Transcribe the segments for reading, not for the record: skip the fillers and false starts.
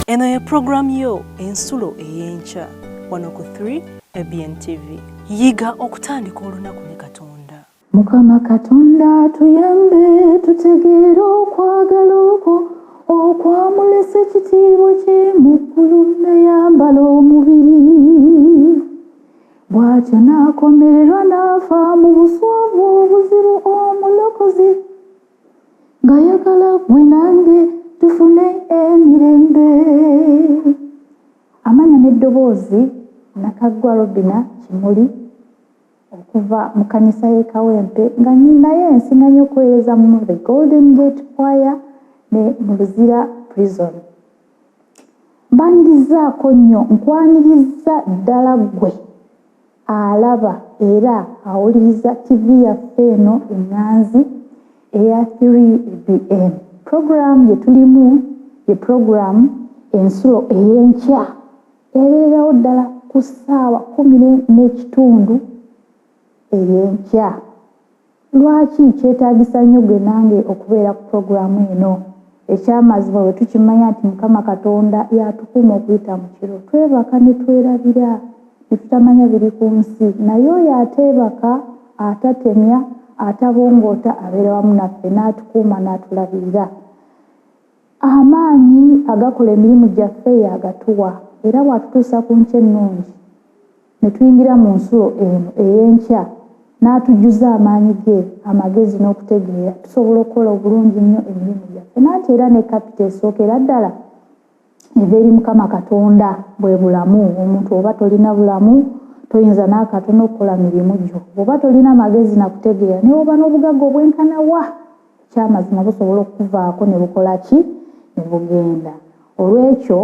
Eno ye pulogulaamu yo Ensulo ey'Enkya wano ku 3 ABN TV. Yiga okutandika olunaku ne Katonda. Mukama Katonda atuyambe tutegeere okwagala okwo okwamulesa ekitiibwa kye mu ggulu nayambala omubiri bw'atyo n'akomererwa n'afa mu buswavu obuzibu omulokozi ng'ayagala gwe nange tufune emirembe. Amanya n'eddoboozi Nakaggwa Robina Kimuli okuva mu kkanisa y'e Kawempe nga naye nsinga nnyo okuweereza mu The Golden Gate Choir ne mu Luzira Prison. Mbaanirizaako nnyo, nkwanirizza ddala ggwe alaba era awuliriza ttivi yaffe eno eŋŋanzi eya 3BN. Pulogulaamu gye tulimu ye pulogulaamu Ensulo ey'Enkya ebeererawo ddala ku ssaawa kkumi n'ekitundu ey'enkya. Lwaki kyetaagisa nnyo ggwe nange okubeera ku pulogulaamu eno? Eky'amazima bwe tukimanya nti Mukama Katonda y'atukuuma okuyita mu kiro, twebaka ne twerabira ne tutamanya biri ku nsi. Naye oyo ateebaka, atatemya, atabongoota abeera wamu naffe n'atukuuma n'atulabirira. Amaanyi agakola emirimu gyaffe y'agatuwa, era bw'atutuusa ku nkya ennungi ne tuyingira mu nsulo eno ey'enkya n'atujjuza amaanyi ge, amagezi n'okutegeera, tusobola okukola obulungi ennyo emirimu gyaffe. Nanti era ne kapito esookera ddala eva eri Mukama Katonda bwe bulamu. Omuntu oba tolina bulamu toyinza n'akatono okukola mirimu gyo. Bw'oba tolina magezi na kutegeera, ne bw'oba n'obugagga obwenkana wa, Eky'amazima busobola okukuvaako ne bukola ki? Ne bugenda. Olw'ekyo,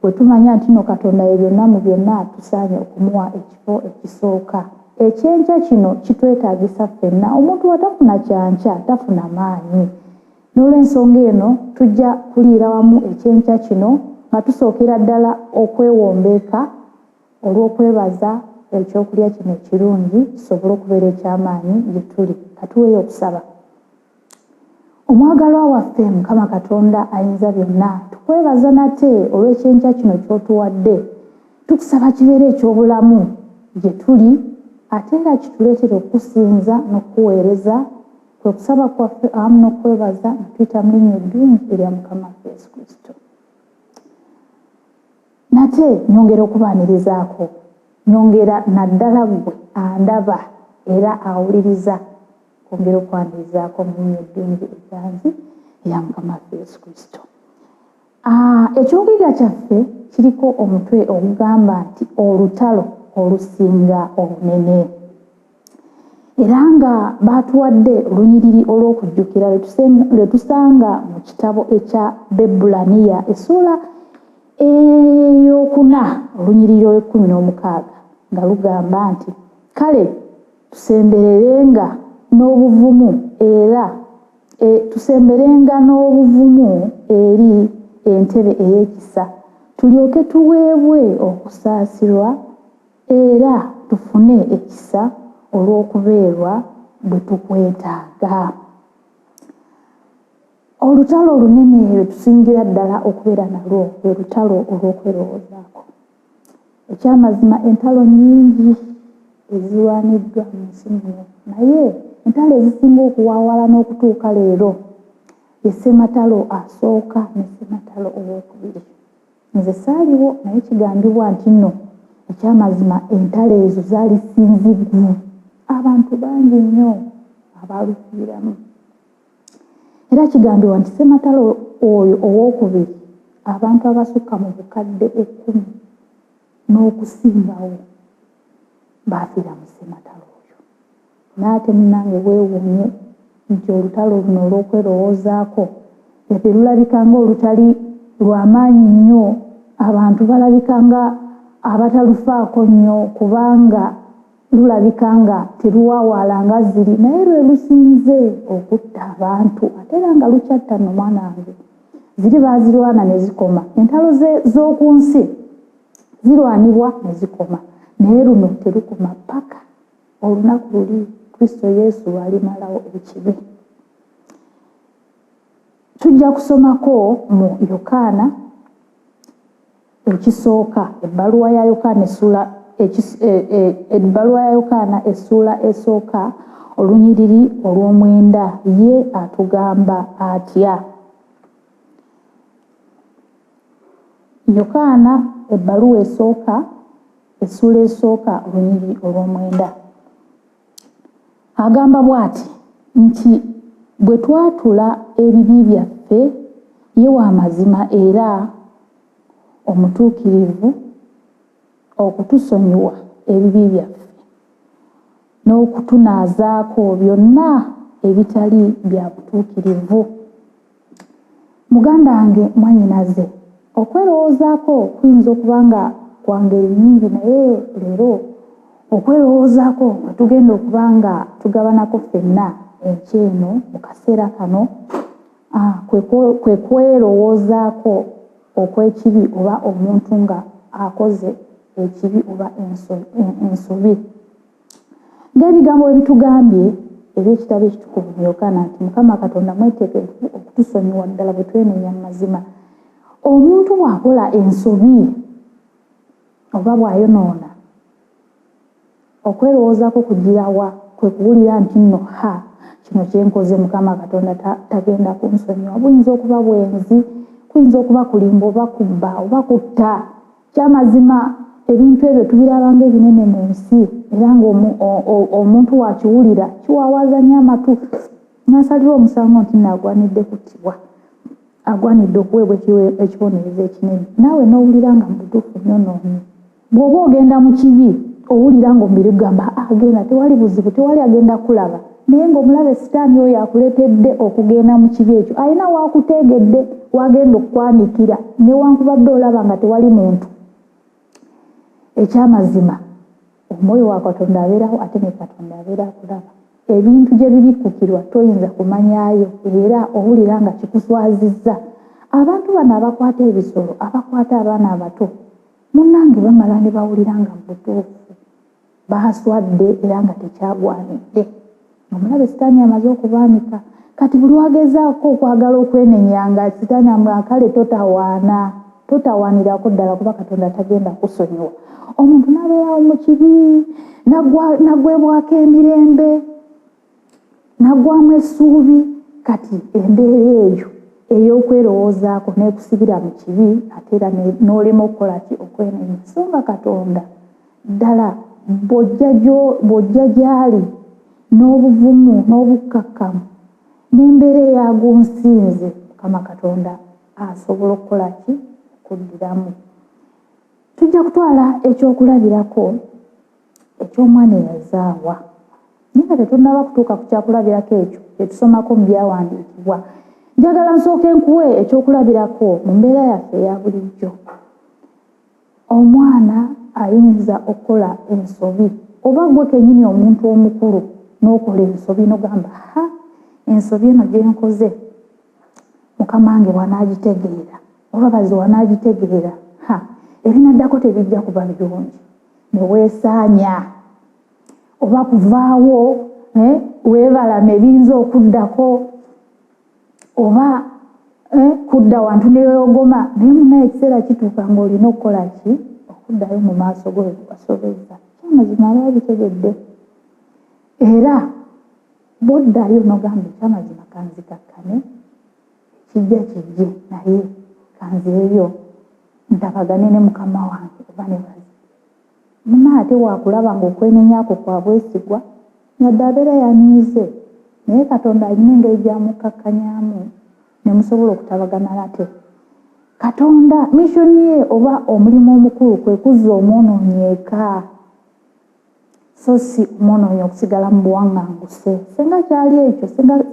bwe tumanya nti nno Katonda ye byonna mu byonna, tusaanye okumuwa ekifo ekisooka. Eky'enkya kino kitwetaagisa ffenna. Omuntu bw'atafuna kya nkya, tafuna maanyi. N'olw'ensonga eno, tujja kuliira wamu eky'enkya kino nga tusookera ddala okwewombeeka olw'okwebaza eky'okulya kino ekirungi kisobole okubeera eky'amaanyi gye tuli. Ka tuweeyo okusaba. Omwagalwa waffe, Mukama Katonda Ayinza byonna, tukwebaza nate olw'ekyenkya kino ky'otuwadde. Tukusaba kibeere eky'obulamu gye tuli, ate era kituleetere okukusinza n'okukuweereza, kwe kusaba kwaffe awamu n'okukwebaza nga tuyita mu linnya eddungi erya Mukama waffe Yesu Kristo. Nate nyongera okubaanirizaako, nyongera naddala ggwe andaba era awuliriza kwongera okwanirizaako mu linnya eddungi egganzi erya Mukama waffe Yesu Kristo. Ekyokuyiga kyaffe kiriko omutwe ogugamba nti olutalo olusinga obunene. Era nga baatuwadde olunyiriri olw'okujjukira lwe tusanga mu kitabo ekya Bebbulaniya essuula ey'okuna olunyiriri olw'ekkumi n'omukaaga nga lugamba nti, Kale tusembererenga n'obuvumu era e, tusemberenga n'obuvumu eri entebe ey'ekisa, tulyoke tuweebwe okusaasirwa Era tufune ekisa olw'okubeerwa bwe tukwetaaga. Olutalo olunene lwe tusingira ddala okubeera nalwo lwe lutalo olw'okwerowoozaako. Eky'amazima entalo nnyingi ezirwaniddwa mu nsi muno, naye entalo ezisinga okuwaawala n'okutuuka leero ye ssematalo asooka ne ssematalo ow'okubiri. Nze saaliwo naye kigambibwa nti nno ekyamazima entalo ezo zaali sinziggu. Abantu bangi nnyo abaalufiiramu. Era kigambibwa nti ssematalo oyo ow'okubiri abantu abasukka mu bukadde ekkumi n'okusingawo baafiira mu ssematalo oyo. Naye ate munnange weewuunye nti olutalo luno olw'okwerowoozaako yadde lulabika ng'olutali lwa maanyi nnyo, abantu balabika nga abatalufaako nnyo kubanga lulabika nga teruwaawaala nga ziri, naye lwe lusinze okutta abantu ate era nga lukyatta nno mwana wange. Ziri baazirwana ne zikoma. Entalo z'oku nsi zirwanibwa ne zikoma, naye luno terukoma ppaka Olunaku luli Kristo Yesu lw'alimalawo ekibi. Tujja kusomako mu Yokaana Ekisooka, ebbaluwa ya Yokaana essuula ebbaluwa ya Yokaana essuula esooka olunyiriri olw'omwenda, ye atugamba atya? Yokaana ebbaluwa esooka essuula esooka olunyiriri olw'omwenda agamba bw'ati nti bwe twatula ebibi byaffe, ye wa mazima era omutuukirivu okutusonyiwa ebibi byaffe n'okutunaazaako byonna ebitali bya butuukirivu. Muganda wange, mwannyinaze, okwerowoozaako kuyinza okuba nga kwa ngeri nnyingi, naye leero okwerowoozaako kwe tugenda okuba nga tugabanako ffenna enkya eno mu kaseera kano kwe kwerowoozaako okw'ekibi oba omuntu nga akoze ekibi oba ensobi. Ng'ebigambo bwe bitugambye eby'ekitabo ekitukuvu mu Yokaana nti Mukama Katonda mweteekevu okutusonyiwa ddala bwe twenenya mu mazima. Omuntu bw'akola ensobi oba bw'ayonoona, okwerowoozaako kugira wa? Kwe kuwulira nti nno ha, kino kye nkoze Mukama Katonda tagenda kunsonyiwa. Buyinza okuba bwenzi, kuyinza okuba kulimba oba kubba oba kutta. Kyamazima ebintu ebyo tubiraba ng'ebinene mu nsi, era ng'omuntu wakiwulira kiwawaaza nnyo amatu n'asalirwa omusango nti nno agwanidde kuttibwa, agwanidde okuweebwa ekibonerezo ekinene. Naawe n'owulira nga mu butuufu nnyonoonye. Bw'oba ogenda mu kibi owulira ng'omubiri gugamba agenda, tewali buzibu, tewali agenda kulaba, naye ng'omulabe sitaani oyo akuleetedde okugenda mu kibi ekyo alina waakuteegedde wagenda okukwanikira, newankubadde olaba nga tewali muntu. Ekyamazima omwoyo wa Katonda abeerawo, ate ne Katonda abeera akulaba. Ebintu gye bibikkukirwa toyinza kumanyaayo, era owulira nga kikuswazizza. Abantu bano abakwata ebisolo, abakwata abaana abato, munnange bamala ne bawulira nga mu butuufu baaswadde era nga tekyagwanidde. Omulabe sitaani amaze okubaanika. Kati buli wagezaako okwagala okwenenya nga sitaani amwakale, totawaana, totawaanirako ddala, kuba Katonda tagenda kusonyiwa. Omuntu n'abeerawo mu kibi, n'aggwebwako emirembe, n'aggwamu essuubi. Kati embeera eyo ey'okwerowoozaako n'ekusibira mu kibi, ate era n'olema okukola ki? Okwenenya. So nga Katonda ddala bw'ojja gy'ali n'obuvumu n'obukkakkamu n'embeera eyagunsinze, Mukama Katonda asobola okukola ki? Okuddiramu. Tujja kutwala ekyokulabirako eky'omwana eyazaawa, naye nga tetunnaba kutuuka ku kyakulabirako ekyo kyetusomako mu byawandiikibwa, njagala nsooke nkuwe ekyokulabirako mu mbeera yaffe eya bulijjo. Omwana ayinza okukola ensobi, oba gwe kennyini omuntu omukulu n'okola ensobi n'ogamba, ha, ensobi eno gye nkoze Mukama wange bw'anaagitegeera oba baze wanaagitegeera, ha, ebinaddako tebijja kuba birungi. Ne weesaanya oba kuvaawo weebalama ebiyinza okuddako oba kudda wantu ne weewogoma, naye munaye ekiseera kituuka ng'olina okukola ki? Okuddayo mu maaso go wasobezza. Kyamazima aba abitegedde, era bw'oddayo n'ogamba ekyamazima kanzikakkane, kijja kijje, naye kanzireyo ntabagane ne Mukama wange oba ne baze. Munaye ate waakulaba ng'okwenenya kwo kwa bwesigwa, yadde abeera yanyiize, naye Katonda alina engeri gy'amukkakkanyamu ne musobola okutabagana nate. Katonda mission ye oba omulimu omukulu kwe kuzza omwonoonyi eka, so si omwonoonyi okusigala mu buwaŋŋanguse. Singa kyali ekyo,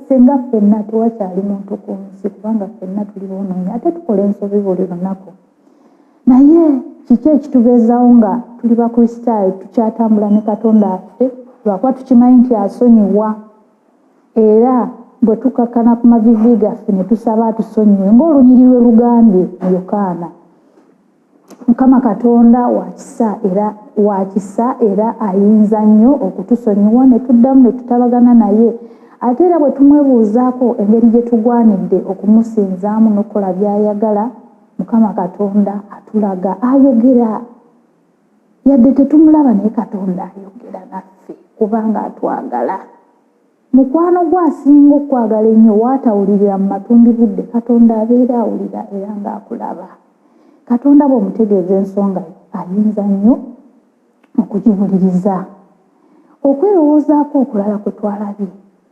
singa ffenna tewakyali muntu ku nsi, kubanga ffenna tuli boonoonyi ate tukola ensobi buli lunaku. Naye kiki ekitubeezaawo nga tuli Bakristaayo, tukyatambula ne Katonda waffe? Lwakuba tukimanyi nti asonyiwa, era bwe tukakkana ku maviivi gaffe ne tusaba atusonyiwe ng'olunyiriri lwe lugambye mu Yokaana. Mukama Katonda wa kisa era wa kisa, era ayinza nnyo okutusonyiwa ne tuddamu ne tutabagana naye. Ate era bwe tumwebuuzaako engeri gye tugwanidde okumusinzaamu n'okukola by'ayagala, Mukama Katonda atulaga, ayogera. Yadde tetumulaba naye Katonda ayogera naffe kubanga atwagala. Mukwano gwo asinga okukwagala ennyo w'atawulirira mu matumbi budde, Katonda abeera awulira era ng'akulaba. Katonda bw'omutegeeza ensonga yo ayinza nnyo okugiwuliriza. Okwerowoozaako okulala kwe twalabye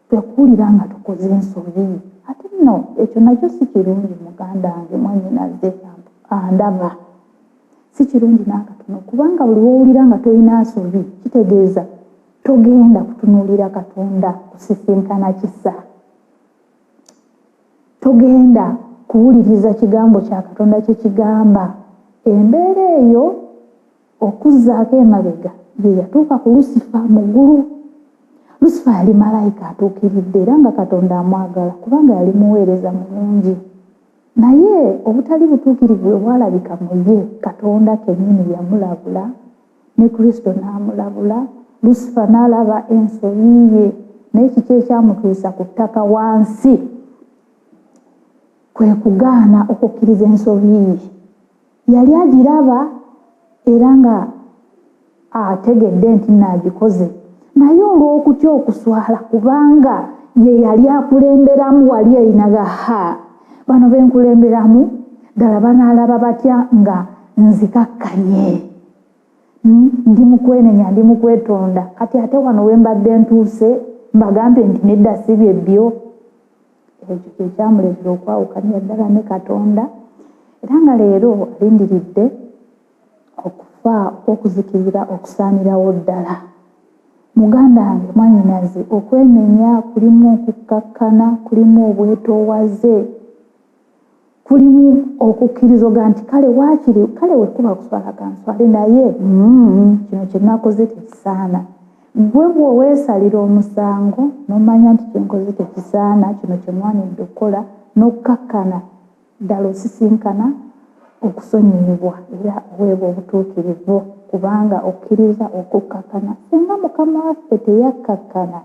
kwe kuwulira nga tukoze ensobi. Ate nno ekyo nakyo si kirungi muganda wange, mwannyinaze andaba. Si kirungi n'akatono kubanga buli w'owulira nga tolina nsobi kitegeeza togenda kutunuulira Katonda kusisinkana kisa. Togenda kuwuliriza kigambo kya Katonda kye kigamba. Embeera eyo okuzzaako emabega ye yatuuka ku Lusifa mu ggulu. Lusifa yali malayika atuukiridde era nga Katonda amwagala kubanga yali muweereza mulungi. Naye obutali butuukirivu bwe bwalabika mu ye, Katonda kennyini yamulabula, ne Kristo n'amulabula, Lusifa n'alaba ensobi ye. Naye kiki ekyamutuusa ku ttaka wansi? Kwe kugaana okukkiriza ensobi ye. Yali agiraba era nga ategedde nti nno agikoze, naye olw'okutya okuswala kubanga ye yali akulemberamu wali erinaga, ha, bano be nkulemberamu ddala banaalaba batya nga nzikakkanye? Ndi mu kwenenya, ndi mu kwetonda, kati ate wano we mbadde ntuuse mbagambe nti nedda si bye byo. Ekyo kye kyamuleetera okwawukanira ddala ne Katonda, era nga leero alindiridde okufa okw'okuzikirira okusaanirawo ddala. Muganda wange, mwannyinaze, okwenenya kulimu okukkakkana, kulimu obwetoowaze, kulimu okukkiriza oga nti kale waakiri, kale we kuba kuswala kanswale, naye kino kye nakoze tekisaana. Ggwe bw'oweesalira omusango n'omanya nti kye nkoze tekisaana, kino kye ŋŋwanidde okukola, n'okkakkana, ddala osisinkana okusonyiyibwa era oweebwa obutuukirivu kubanga okkiriza okukkakkana. Singa Mukama waffe teyakkakkana,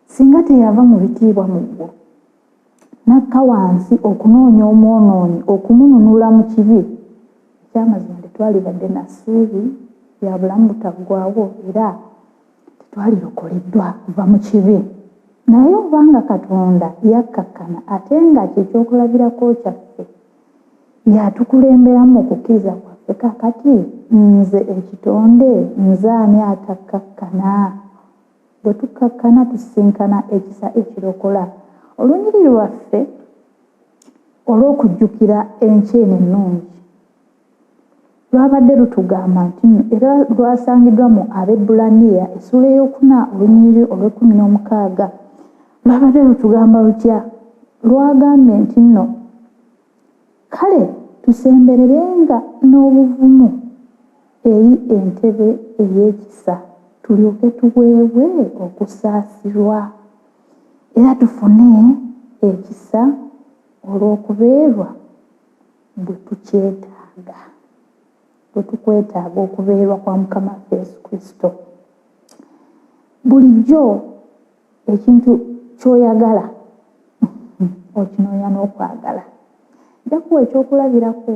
singa teyava mu bitiibwa mu ggulu n'akka wansi okunoonya omwonoonyi okumununula mu kibi, eky'amazima tetwalibadde na ssuubi lya bulamu butaggwaawo era tetwalirokoleddwa kuva mu kibi. Naye obanga Katonda yakkakkana ate nga kye kyokulabirako kyaffe, y'atukulemberamu mu kukkiriza kwaffe, kaakati nze ekitonde nze ani atakkakkana? Bwe tukkakkana tusisinkana ekisa ekirokola. Olunyiriri lwaffe olw'okujjukira enkya eno ennungi lwabadde lutugamba nti nno, era lwasangiddwa mu Abebbulaniya essuula ey'okuna olunyiriri olw'ekkumi n'omukaaga. Lwabadde lutugamba lutya? Lwagambye nti nno, Kale tusembererenga n'obuvumu eri entebe ey'ekisa, tulyoke tuweebwe okusaasirwa, era tufune ekisa olw'okubeerwa bwe tukyetaaga, bwe tukwetaaga okubeerwa kwa Mukama waffe Yesu Kristo. Bulijjo ekintu ky'oyagala okinoonya n'okwagala. Nja kuwa ekyokulabirako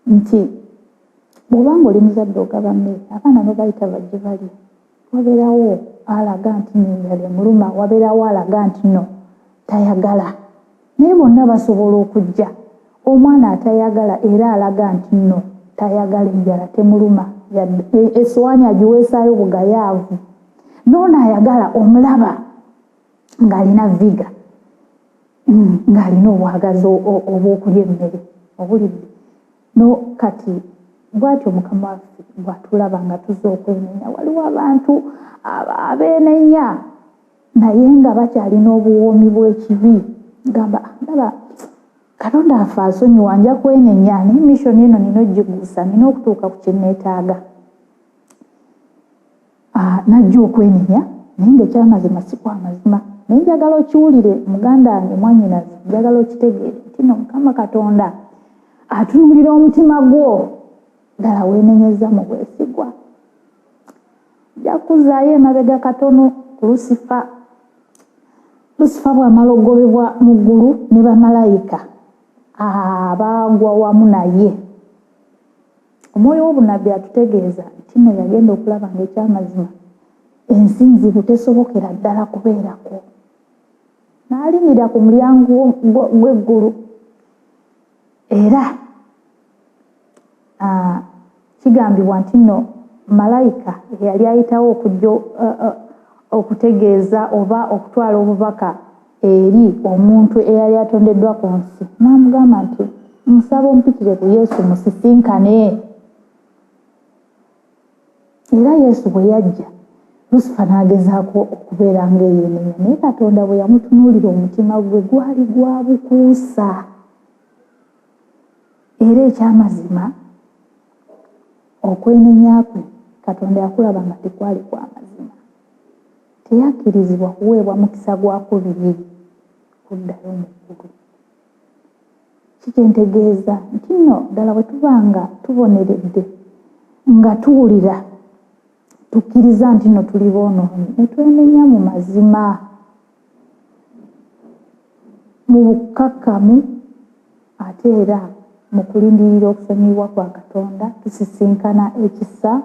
nti bw'oba ng'oli muzadde ogaba mmere, abaana n'obayita bajje balye, wabeerawo alaga nti nno enjala emuluma, wabeerawo alaga nti nno tayagala. Naye bonna basobola okujja. Omwana atayagala era alaga nti nno tayagala enjala temuluma yadde essowaani agiweesaayo bugayaavu. N'ono ayagala omulaba ng'alina viga, ng'alina obwagazi obw'okulya emmere owulidde. No kati bw'atyo Mukama waffe bw'atulaba nga tuzze okwenenya. Waliwo abantu abeenenya naye nga bakyalina obuwoomi bw'ekibi. Gamba ndaba Katonda waffe asonyiwa, nja kwenenya naye mission eno nina ogiggusa, nina okutuuka ku kye neetaaga. Najja okwenenya naye nga ekyamazima si kwa mazima. Naye njagala okiwulire muganda wange, mwannyinaze, njagala okitegeere nti no Mukama Katonda atunuulira omutima gwo. Ddala weenenyezza mu bwesigwa? Nja kuzzaayo emabega katono ku Lusifa. Lusifa bw'amala okugobebwa mu ggulu ne bamalayika, abaagwa wamu naye. Omwoyo w'obunnabbi atutegeeza nti nno yagenda okulaba ng'ekyamazima ensi nzibu tesobokera ddala kubeerako. N'alinira ku mulyango gw'eggulu era kigambibwa nti nno malayika eyali ayitawo okujja okutegeeza oba okutwala obubaka eri omuntu eyali atondeddwa ku nsi n'amugamba nti nsaba ompitire ku Yesu musisinkane. Era Yesu bwe yajja Lusifa n'agezaako okubeera ng'eyeenenya, naye Katonda bwe yamutunuulira omutima gwe gwali gwa bukuusa. Era ekyamazima okwenenya kwe Katonda yakulaba nga tekwali kwa mazima. Teyakkirizibwa kuweebwa mukisa gwa kubiri kuddayo mu ggulu. Kikyentegeeza nti nno ddala bwe tuba nga tuboneredde nga tuwulira tukkiriza nti nno tuli boonoonyi ne twenenya mu mazima mu bukkakkamu ate era mu kulindirira okusonyiyibwa kwa Katonda tusisinkana ekisa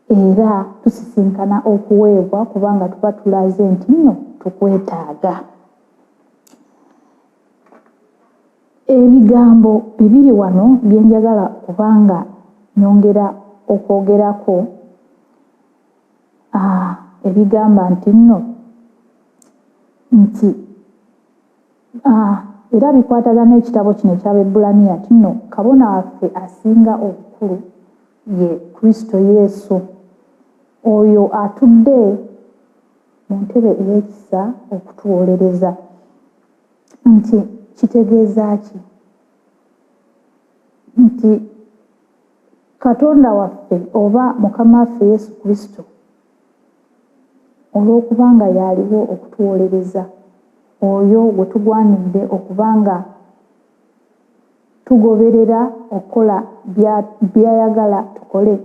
era tusisinkana okuweebwa kubanga tuba tulaze nti nno tukwetaaga. Ebigambo bibiri wano bye njagala kubanga nyongera okwogerako ebigamba nti nno nti era bikwatagana n'ekitabo kino eky'Abaebbulaniya nti nno kabona waffe asinga obukulu ye Kristo Yesu oyo atudde mu ntebe ey'ekisa okutuwolereza. Nti kitegeeza ki? Nti Katonda waffe oba Mukama waffe Yesu Kristo olw'okubanga y'aliwo okutuwolereza oyo gwe tugwanidde okubanga tugoberera okukola by'ayagala tukole.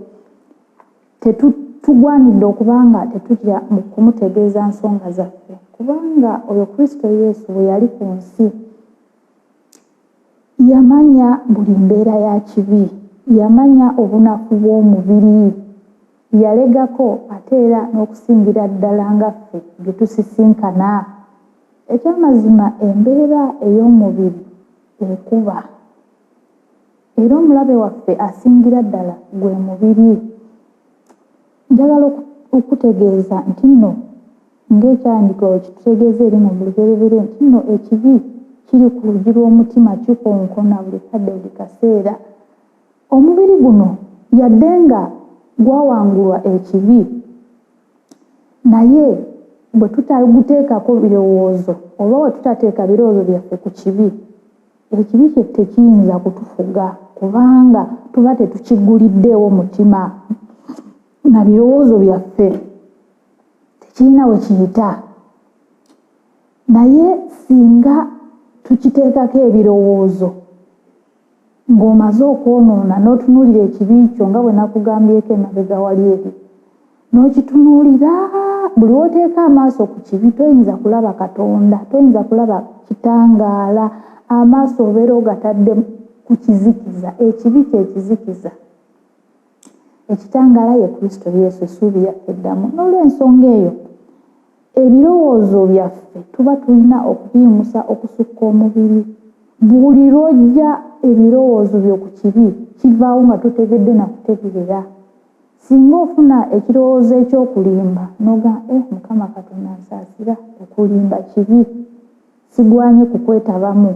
Tugwanidde okubanga tetutya mu kumutegeeza nsonga zaffe kubanga oyo Kristo Yesu bwe yali ku nsi yamanya buli mbeera ya kibi, yamanya obunafu bw'omubiri, yalegako ate era n'okusingira ddala nga ffe bye tusisinkana. Ekyamazima embeera ey'omubiri ekuba era omulabe waffe asingira ddala gwe mubiri. Njagala okutegeeza nti nno ng'ekyawandiikibwa bwe kitutegeeza eri mu lubereberye nti nno ekibi kiri ku luggi lw'omutima kikonkona buli kadde buli kaseera. Omubiri guno yadde nga gwawangulwa ekibi naye bwe tutaguteekako birowoozo oba bwe tutateeka birowoozo byaffe ku kibi, ekibi kye tekiyinza kutufuga kubanga tuba tetukiguliddeewo mutima na birowoozo byaffe tekirina we kiyita. Naye singa tukiteekako ebirowoozo ng'omaze okwonoona n'otunuulira ekibi kyo nga bwe nakugambyeko emabega wali eri n'okitunuulira buli w'oteeka amaaso ku kibi toyinza kulaba Katonda, toyinza kulaba kitangaala, amaaso obeera ogatadde ku kizikiza, ekibi kye kizikiza. Ekitangaala ye Kristo Yesu, essuubi yaffe eddamu. N'olw'ensonga eyo ebirowoozo byaffe tuba tulina okubiyimusa okusukka omubiri. Buli lw'ojja ebirowoozo byo ku kibi kivaawo nga totegedde na kutegeera. Singa ofuna ekirowoozo eky'okulimba n'ogamba Mukama Katonda nsaasira okulimba kibi sigwanye kukwetabamu,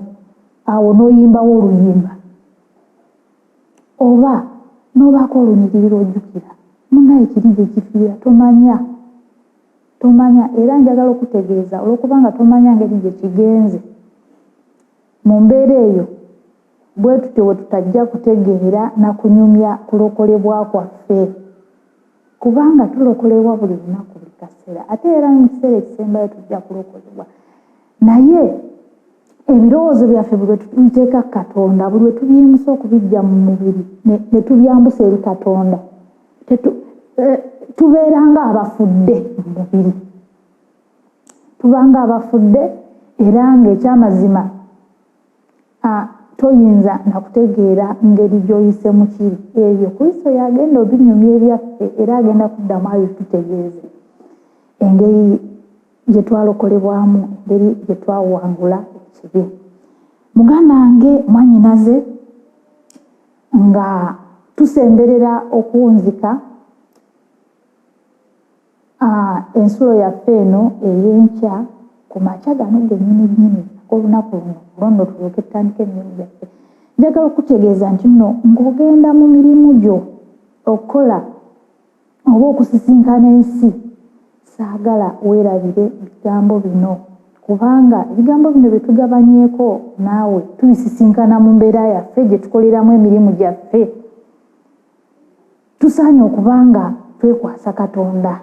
awo n'oyimbawo oluyimba oba n'obaako olunyiriri lw'ojjukira munnaye kiri gye kifiira tomanya tomanya. Era njagala okutegeeza olw'okubanga tomanya ngeri gye kigenze mu mbeera eyo bwe tutyo bwe tutajja kutegeera na kunyumya kulokolebwa kwaffe kubanga tulokolebwa buli lunaku buli kaseera ate era mu kiseera ekisembayo tujja kulokolebwa. Naye ebirowoozo byaffe buli lwe tubiteeka ku Katonda, buli lwe tubiyimusa okubijja mu mubiri ne tubyambusa eri Katonda, tubeera ng'abafudde mu mubiri, tuba ng'abafudde era ng'ekyamazima Toyinza nakutegeera ngeri gy'oyise mu kiri ebyo. Kristo y'agenda obinyumya ebyaffe, era agenda kuddamu abitutegeeze engeri gye twalokolebwamu, engeri gye twawangula ekibi. Muganda wange, mwannyinaze, nga tusemberera okuwunzika ensulo yaffe eno ey'enkya ku makya gano gennyini nnyini ag'olunaku luno, olwo nno tulyoke tutandike emirimu gyaffe. Njagala okutegeeza nti nno ng'ogenda mu mirimu gyo okukola oba okusisinkana ensi, saagala weerabire bigambo bino, kubanga ebigambo bino bye tugabanyeeko naawe tubisisinkana mu mbeera yaffe gye tukoleramu emirimu gyaffe. Tusaanye okuba nga twekwasa Katonda.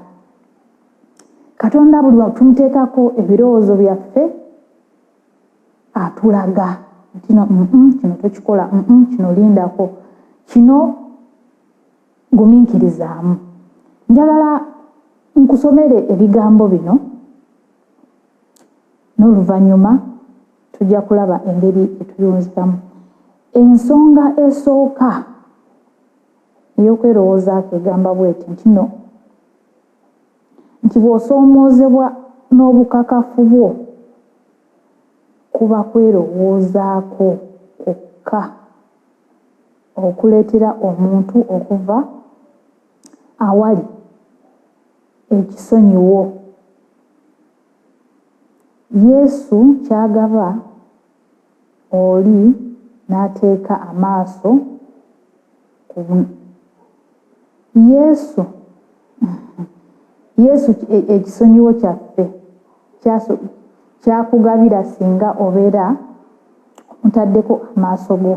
Katonda buli tumuteekako ebirowoozo byaffe atulaga nti no kino tokikola, kino lindako, kino gumiikirizaamu. Njagala nkusomere ebigambo bino, n'oluvannyuma tujja kulaba engeri etubiwunzikamu. Ensonga esooka ey'okwerowoozaako egamba bw'eti nti no nti bw'osoomoozebwa n'obukakafu bwo kuba kwerowoozaako kwokka okuleetera omuntu okuva awali ekisonyiwo Yesu ky'agaba oli n'ateeka amaaso ku Yesu ekisonyiwo kyaffe kyakugabira singa obeera omutaddeko amaaso go.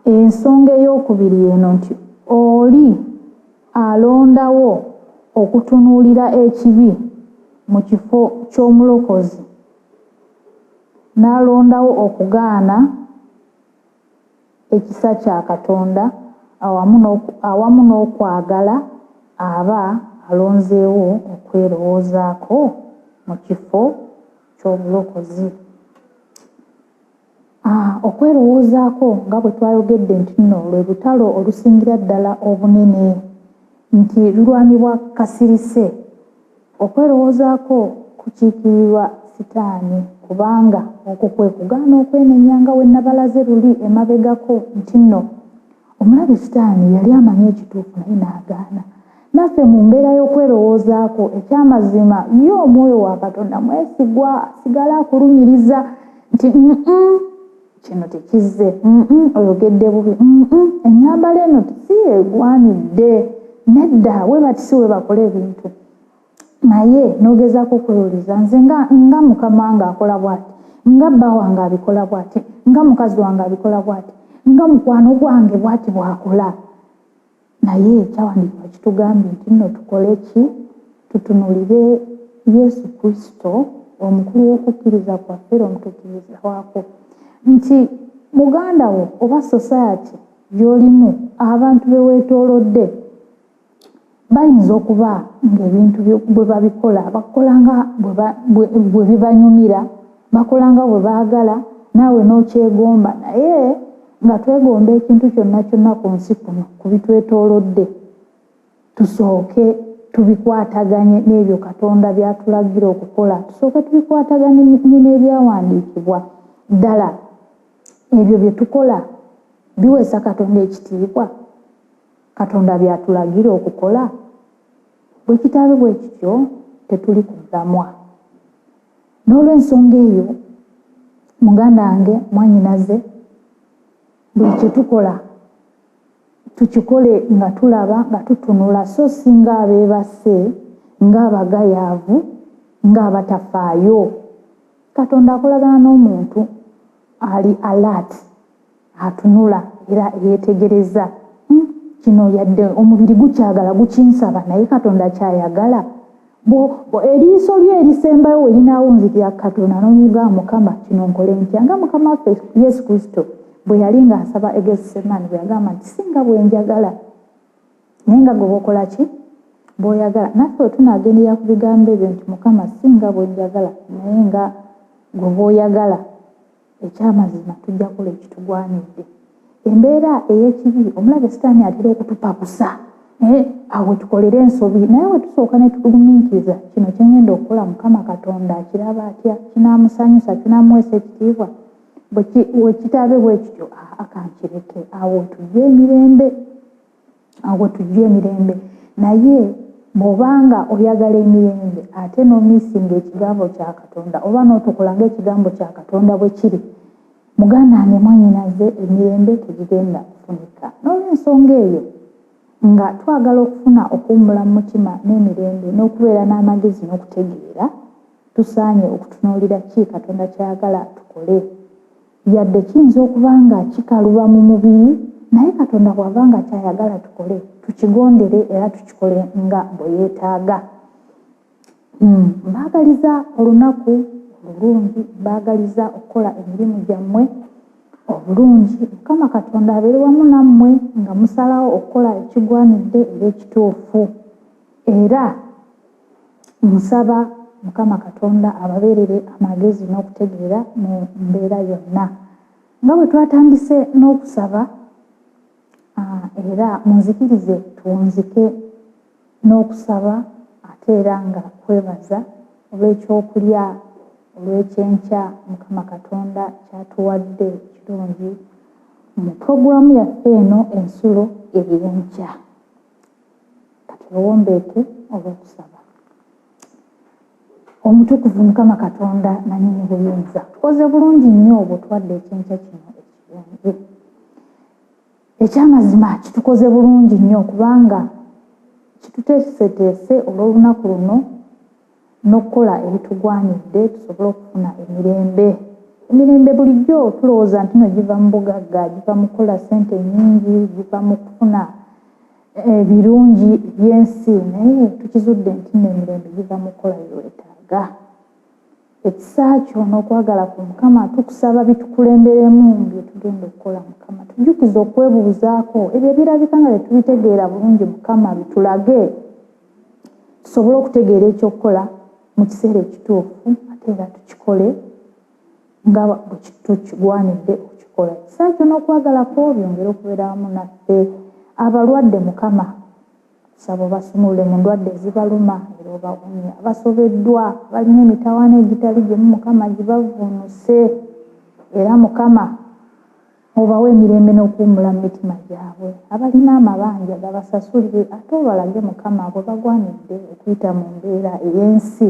Ensonga ey'okubiri eno nti oli alondawo okutunuulira ekibi mu kifo ky'omulokozi, n'alondawo okugaana ekisa kya Katonda awamu n'okwagala, aba alonzeewo okwerowoozaako mu kifo ky'obulokozi. Okwerowoozaako nga bwe twayogedde nti nno lwe lutalo olusingira ddala obunene, nti lulwanibwa kasirise. Okwerowoozaako kukiikirirwa Sitaani, kubanga okwo kwe kugaana okwenenya, nga we nabalaze luli emabegako nti nno omulabe Sitaani yali amanyi ekituufu naye n'agaana. Naffe mu mbeera y'okwerowoozaako, ekyamazima ye omwoyo wa Katonda mwesigwa, asigala akulumiriza nti kino tekizze, oyogedde bubi, ennyambala eno si yegwanidde, nedda we bati si we bakola ebintu. Naye n'ogezaako okwewuliza, nze nga mukama wange akola bw'ati, nga bba wange abikola bw'ati, nga mukazi wange abikola bw'ati, nga mukwano gwange bw'ati bw'akola. Naye ekyawandiikibwa kitugambye nti nno tukole ki? Tutunulire Yesu Kristo, omukulu w'okukkiriza kwaffe era omutuukiriza waakwo. Nti muganda wo oba society gy'olimu, abantu be weetoolodde bayinza okuba ng'ebintu bwe babikola bakola nga bwe bibanyumira, bakola nga bwe baagala, naawe n'okyegomba. Naye nga twegomba ekintu kyonna kyonna ku nsi kuno ku bitwetoolodde, tusooke tubikwataganye n'ebyo Katonda by'atulagira okukola, tusooke tubikwataganye n'ebyawandiikibwa. Ddala ebyo bye tukola biweesa Katonda ekitiibwa? Katonda by'atulagira okukola? Bwe kitaabe bwe kityo, tetuli ku mulamwa. N'olw'ensonga eyo, muganda wange, mwannyinaze, buli kye tukola tukikole nga tulaba, nga tutunula, so si ng'abeebase, ng'abagayaavu, ng'abatafaayo. Katonda akolagana n'omuntu ali alert, atunula era yeetegereza. Kino yadde omubiri gukyagala, gukinsaba, naye Katonda kyayagala. Eriiso lyo erisembayo we linaawunzikira Katonda n'omugamba, Mukama, kino nkole ntya? Nga Mukama waffe Yesu Kristo bwe yali ng'asaba e Gethsemane, bwe yagamba nti si nga bwe njagala, naye nga gwe bw'okola ki? Bw'oyagala. Naffe bwe tunaagendera ku bigambo ebyo nti Mukama, si nga bwe njagala, naye nga gwe bw'oyagala, Ekyamazima tujja kukola ekitugwanidde. Embeera ey'ekibi, omulabe Sitaani atera okutupakusa awo wetukolera ensobi, naye wetusooka ne tugumiikiriza, kino kye ngenda okukola Mukama Katonda akiraba atya, kinaamusanyusa, kinaamuweesa ekitiibwa? Bwe kitaabe bwe kityo, akankireke. Awo tujje emirembe, awo tujje emirembe. Naye bw'obanga oyagala emirembe ate n'omiisinga ekigambo kya Katonda, oba n'otokola ng'ekigambo kya Katonda bwe kiri, muganda wange, mwannyinaze, emirembe tegigenda kufunika. N'olw'ensonga eyo, nga twagala okufuna okuwummula mu mutima n'emirembe n'okubeera n'amagezi n'okutegeera, tusaanye okutunuulira ki Katonda ky'ayagala tukole. Yadde kiyinza okuba nga kikaluba mu mubiri, naye Katonda bw'aba nga ky'ayagala tukole, tukigondere era tukikole nga bwe yeetaaga. Mbaagaliza olunaku olulungi, mbaagaliza okukola emirimu gyammwe obulungi. Mukama Katonda abeere wamu nammwe nga musalawo okukola ekigwanidde era ekituufu. Era nsaba Mukama Katonda ababeerere amagezi n'okutegeera mu mbeera yonna. Nga bwe twatandise n'okusaba, era munzikirize tuwunzike n'okusaba, ate era nga kwebaza olw'ekyokulya olw'ekyenkya Mukama Katonda kyatuwadde kirungi mu puroguramu yaffe eno, Ensulo Ey'enkya. Katwewombeeke olw'okusaba. Omutukuvu Mukama Katonda nannyini buyinza, tukoze bulungi nnyo bw'otuwadde ekyenkya kino ekirungi. Ekyamazima kitukoze bulungi nnyo, kubanga kituteeseteese olw'olunaku luno n'okukola ebitugwanidde tusobole okufuna emirembe. Emirembe bulijjo tulowooza nti no giva mu bugagga, giva mu kukola ssente nnyingi, giva mu kufuna ebirungi ebyensi, naye tukizudde nti nno emirembe giva mu kukola bye weetaaga. Ekisa kyo n'okwagala ku Mukama tukusaba bitukulemberemu bye tugenda okukola. Mukama, tujjukize okwebuuzaako ebyo ebirabika nga tetubitegeera bulungi. Mukama, bitulage tusobole okutegeera ekyokukola mu kiseera ekituufu, ate era tukikole nga bwe tukigwanidde okukikola. Ekisa kyo n'okwagala kwo byongere okubeera wamu naffe. Abalwadde, Mukama, kusaba obasumulule mu ndwadde ezibaluma era obawonye. Abasobeddwa, balina emitawaana egitali gimu, Mukama, gibavuunuse, era Mukama obawe emirembe n'okuwummula mu mitima gyabwe. Abalina amabanja gabasasulire, ate obalage, Mukama, bwe bagwanidde okuyita mu mbeera ey'ensi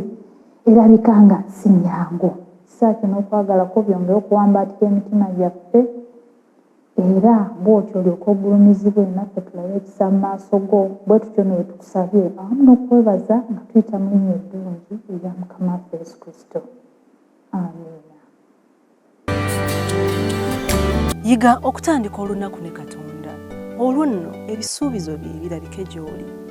erabika nga si nnyangu. Kisa kyo n'okwagala kwo byongere okuwambaatira emitima gyaffe, era bw'otyo olyoke ogulumizibwe, naffe tulabe ekisa mu maaso go. Bwe tutyo ne bwe tukusabye awamu n'okwebaza nga tuyita mu linnya eddungi erya Mukama waffe Yesu Kristo. Amiina. Yiga okutandika olunaku ne Katonda, olwo nno ebisuubizo bye birabike gy'oli.